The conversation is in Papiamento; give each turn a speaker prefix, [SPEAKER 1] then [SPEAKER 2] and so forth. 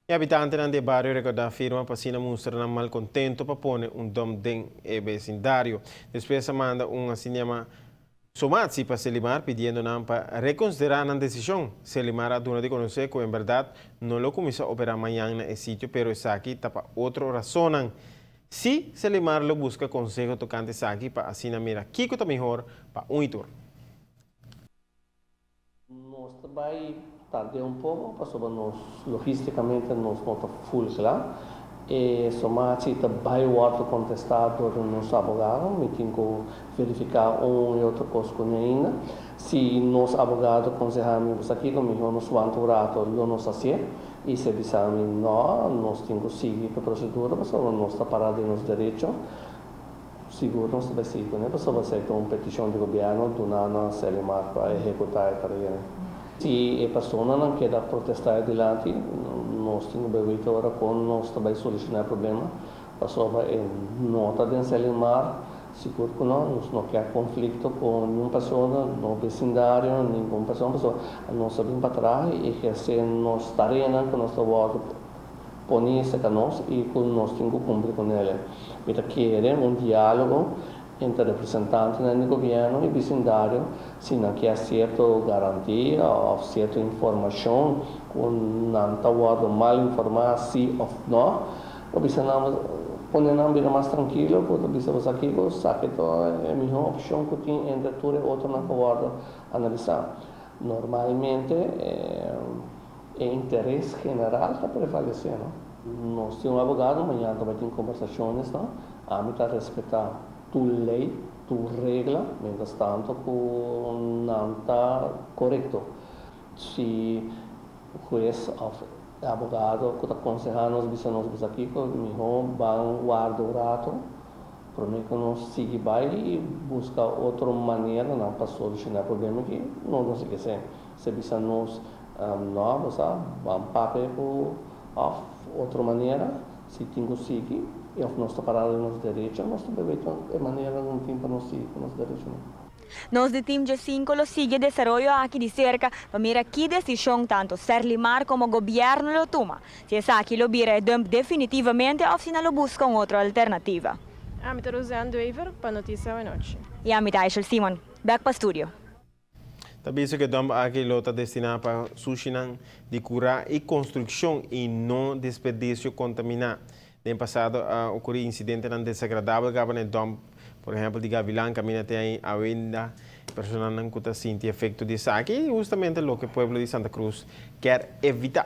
[SPEAKER 1] E habitantenan di bario recorda firma pa asina mustra nan malcontento pa pone un dump den e vecindario. Despues a manda un asina yama somatie pa Serlimar pidiendo nan pa reconsidera nan decision. Serlimar a duna di conoce cu en berdad no lo cuminsa opera mañan na e sitio, pero esaki ta pa otro razonan. Si Serlimar lo busca conseho tocante esaki pa asina mira kico ta mihor pa un y tur.
[SPEAKER 2] Nos ta bay tarda un poco pasobra nos logisticamente nos no ta full cla. E somatie ta bay wordo contesta door nos abogado. Mi tin cu verifica un y otro cos cu ainda. Si nos abogado conseha mi aki cu miho nos wanta un rato, lo nos haci. Y si bisa mi no, nos tin cu sigui e procedura pasobra nos ta para den nos derecho. Sigur nos ta sigui, no? Pasobra esey ta un peticion di gobierno duna na Serlimar pa ehecuta e tarea. Si e personanan keda protesta adelante, nos tin cu wak ora con nos ta bay soluciona e problema. Pasobra e no ta den Serlimar, sigur cu no, nos no kier conflicto cu ningun persona, no vecindario, ningun persona, pasobra nos ta bin pa atras y eherce nos tarea cu nos ta pone cu nos y cu nos tin cu cumpli cu ne. Mi ta kere un dialogo entre representantenan di gobierno y vecindario, si nan kier cierto garantia of cierto informacion cu nan ta mal informa si of no, of bisa nan pone nan bira mas trankil, pasobra bisa bo aki esaki ta e miho opcion cu tin entre tur otronan cu wordo analisa. Normalmente, e interes general ta prevalece, no? Nos tin un abogado, mañan tambe tin combersacion, no? Ami ta respeta tur ley, tur regla, mientras tanto cu nan ta corecto. Si hues of abogado cu ta conseha nos, bisa nos bisa aki, miho ban warda un rato, prome cu nos sigui bay y busca otro manera nan pa soluciona e problema aki, no nos kier. Si bisa nos no, bo ban papia cu of otro manera, si tin cu sigui, y of nos ta para nos derecho, nos tambe e manera nan tin pa nos sigui cu nos derecho.
[SPEAKER 3] Nos di Team G5 lo sigui e desaroyo aki di cerca pa mira ki decision tanto Serlimar como gobierno lo tuma. Si esaki lo bira e dump definitivamente of si nan lo busca un otro alternativa.
[SPEAKER 4] Ami ta Roseanne Duever pa Noticia Anochi.
[SPEAKER 3] Y ami ta Aishel Simon, back pa studio.
[SPEAKER 1] Tambe cu e dump aki lo ta destina pa sushinan di cura y construccion y no desperdicio contamina. Den pasado a ocuri incidentenan desagradabel caba na dump, por ehempel, di Gavilan, caminda te ey ainda personanan cu ta sinti efecto di esaki, justamente loke pueblo di Santa Cruz kier evita.